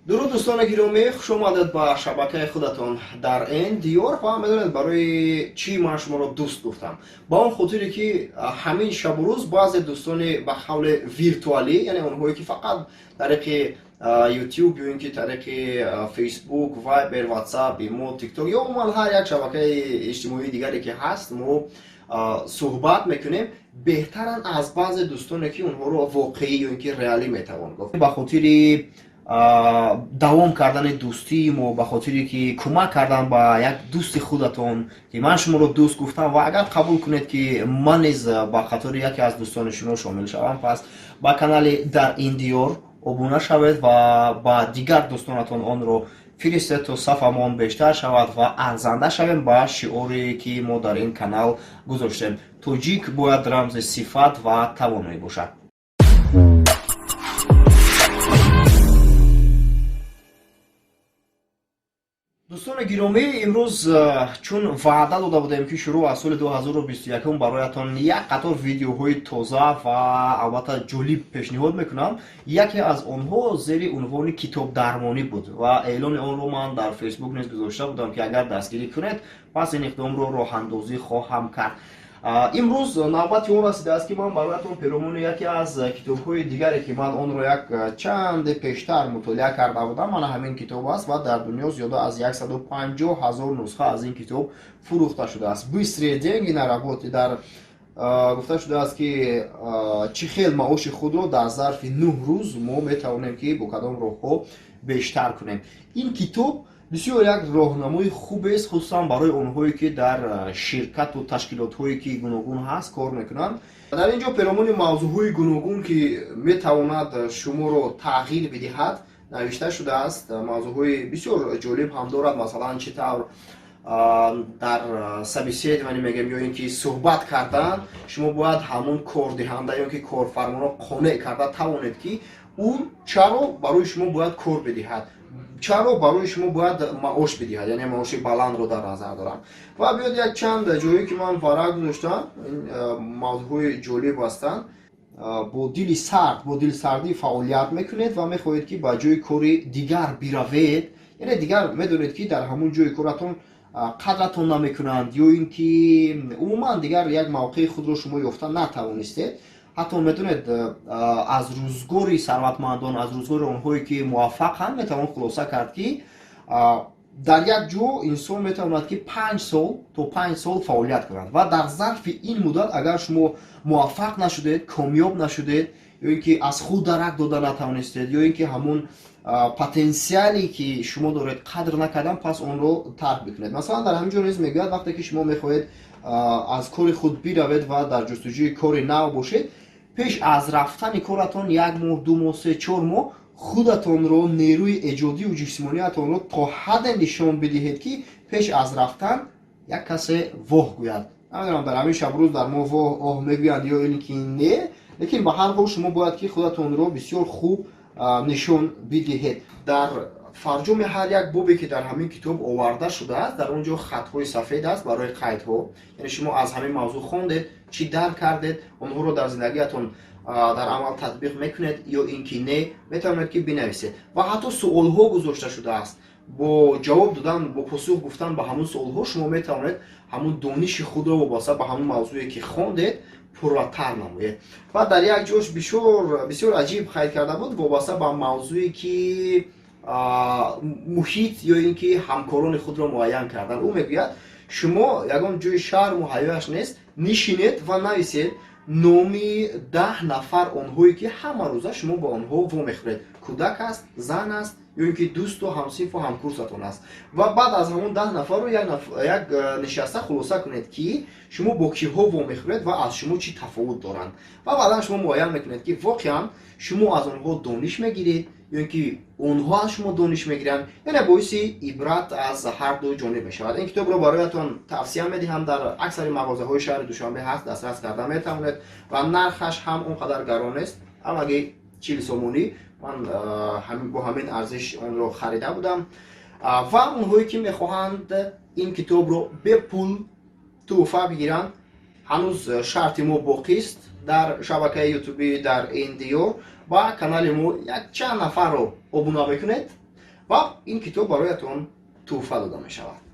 Дуруд, дӯстони гиромӣ, хуш омадед ба шабакаи худатон дар ин диёр. Ва медонед, барои чӣ ман шуморо дӯст гуфтам? Ба он хотире ки ҳамин шабу рӯз баъзе дӯстони ба қавли виртуалӣ, яъне онҳое ки фақат тариқи YouTube ё ин ки тариқи Facebook, Viber, WhatsApp, имо, TikTok ё умуман ҳар як шабакаи иҷтимоии дигаре ки ҳаст, мо суҳбат мекунем, беҳтаранд аз баъзе дӯстоне ки онҳоро воқеӣ ё ин ки реалӣ метавон гуфт. Ба хотири давом кардани дӯстии мо, ба хотире ки кӯмак кардан ба як дӯсти худатон, ки ман шуморо дӯст гуфтам, ва агар қабул кунед ки ман низ ба қатори яке аз дӯстони шумо шомил шавам, пас ба канали дар ин диёр обуна шавед ва ба дигар дӯстонатон онро фиристед, то сафамон бештар шавад ва арзанда шавем ба шиоре ки мо дар ин канал гузоштем: тоҷик бояд рамзи сифат ва тавоноӣ бошад. Дӯстони гиромӣ, имрӯз чун ваъда дода будем, ки шурӯъ аз соли 2021 бароятон як қатор видеоҳои тоза ва албатта ҷолиб пешниҳод мекунам, яке аз онҳо зери унвони китобдармонӣ буд ва эълони онро ман дар Фейсбук низ гузошта будам, ки агар дастгирӣ кунед, пас ин иқдомро роҳандозӣ хоҳам кард. Имрӯз навбати он расидааст, ки ман бароятон перомони яке аз китобҳои дигаре, ки ман онро як чанде пештар мутолиа карда будам, мана ҳамин китоб аст ва дар дунё зиёда аз 150 ҳазор нусха аз ин китоб фурӯхта шудааст. «Быстрые деньги на работе» дар гуфта шудааст, ки чӣ хел маоши худро дар зарфи 9 рӯз мо метавонем ки бо кадом роҳҳо бештар кунем. Ин китоб бисёр як роҳнамои хубест, хусусан барои онҳое ки дар ширкату ташкилотҳое ки гуногун ҳаст кор мекунанд. Дар ин ҷо перомони мавзӯъҳои гуногун, ки метавонад шуморо тағйир бидиҳад, навишта шудааст. Мавзӯъҳои бисёр ҷолиб ҳам дорад, масалан, чӣ тавр дар собеседование мегӯем ё ин ки суҳбат кардан шумо бояд ҳамон кордиҳанда ё ки корфарморо қонеъ карда тавонед, ки ӯ чаро барои шумо бояд кор бидиҳад, чаро барои шумо бояд маош бидиҳад, яъне маоши баландро дар назар дорам. Ва биёд, як чанд ҷое ки ман варақ гузоштам, ин мавзӯъҳои ҷолиб ҳастанд. Бо дили сард, бо дилсардӣ фаъолият мекунед ва мехоҳед ки ба ҷои кори дигар биравед, яъне дигар медонед, ки дар ҳамон ҷои коратон қадратон намекунанд ё ин ки умуман дигар як мавқеи худро шумо ёфта натавонистед. Ҳатто медонед, аз рӯзгори сарватмандон, аз рӯзгори онҳое ки муваффақанд, метавон хулоса кард, ки дар як ҷо инсон метавонад ки 5 сол то 5 сол фаъолият кунад ва дар зарфи ин муддат агар шумо муваффақ нашудед, комёб нашудед ё ин ки аз худ дарак дода натавонистед, ё ин ки ҳамон потенсиале ки шумо доред қадр накардан, пас онро тарк бикунед. Масалан, дар ҳамин ҷо низ мегӯяд: вақте ки шумо мехоҳед аз кори худ биравед ва дар ҷустуҷӯи кори нав бошед, пеш аз рафтани коратон як моҳ, 2 моҳ, 3, 4 моҳ худатонро, нерӯи эҷодию ҷисмониятонро то ҳадде нишон бидиҳед, ки пеш аз рафтан як касе воҳ гӯяд. Намедонам, дар ҳамин шабрӯз дар мо воҳ оҳ мегӯянд ё ин ки не, лекин ба ҳар ҳол шумо бояд ки худатонро бисёр хуб нишон бидиҳед. Дар фарҷоми ҳар як бобе, ки дар ҳамин китоб оварда шудааст, дар он ҷо хатҳои сафед аст барои қайдҳо, яъне шумо аз ҳамин мавзӯъ хондед, чӣ дарк кардед, онҳоро дар зиндагиятон дар амал татбиқ мекунед ё ин ки не, метавонед ки бинависед. Ва ҳатто суолҳо гузошта шудааст. Бо ҷавоб додан, бо посух гуфтан ба ҳамун суолҳо шумо метавонед ҳамун дониши худро вобаста ба ҳамун мавзӯе ки хондед пурратар намоед. Ва дар як ҷош бисёр аҷиб қайд карда буд вобаста ба мавзӯе ки муҳит ё ин ки ҳамкорони худро муайян кардан. Ӯ мегӯяд: шумо ягон ҷои шарму ҳаёяш нест, нишинед ва нависед номи 10 нафар онҳое ки ҳама рӯза шумо ба онҳо вомехӯред: кӯдак аст, зан аст ё ин ки дӯсту ҳамсинфу ҳамкурсатон аст. Ва баъд аз ҳамон 10 нафарро як нишаста хулоса кунед, ки шумо бо киҳо вомехӯред ва аз шумо чӣ тафовут доранд. Ва баъдан шумо муайян мекунед, ки воқеан шумо аз онҳо дониш мегиред ё ин ки онҳо аз шумо дониш мегиранд, яъне боиси ибрат аз ҳар ду ҷониб мешавад. Ин китобро бароятон тавсия медиҳам. Дар аксари мағозаҳои шаҳри Душанбе ҳаст, дастрас карда метавонед ва нархаш ҳам он қадар гарон нест, ҳамагӣ 40 сомонӣ. Ман бо ҳамин арзиш онро харида будам. Ва онҳое ки мехоҳанд ин китобро бепул тӯҳфа бигиранд, ҳанӯз шарти мо боқист дар шабакаи ютубӣ дар ин диёр. Ба канали мо якчанд нафарро обуна мекунед. Ва ин китоб бароятон тӯҳфа дода мешавад.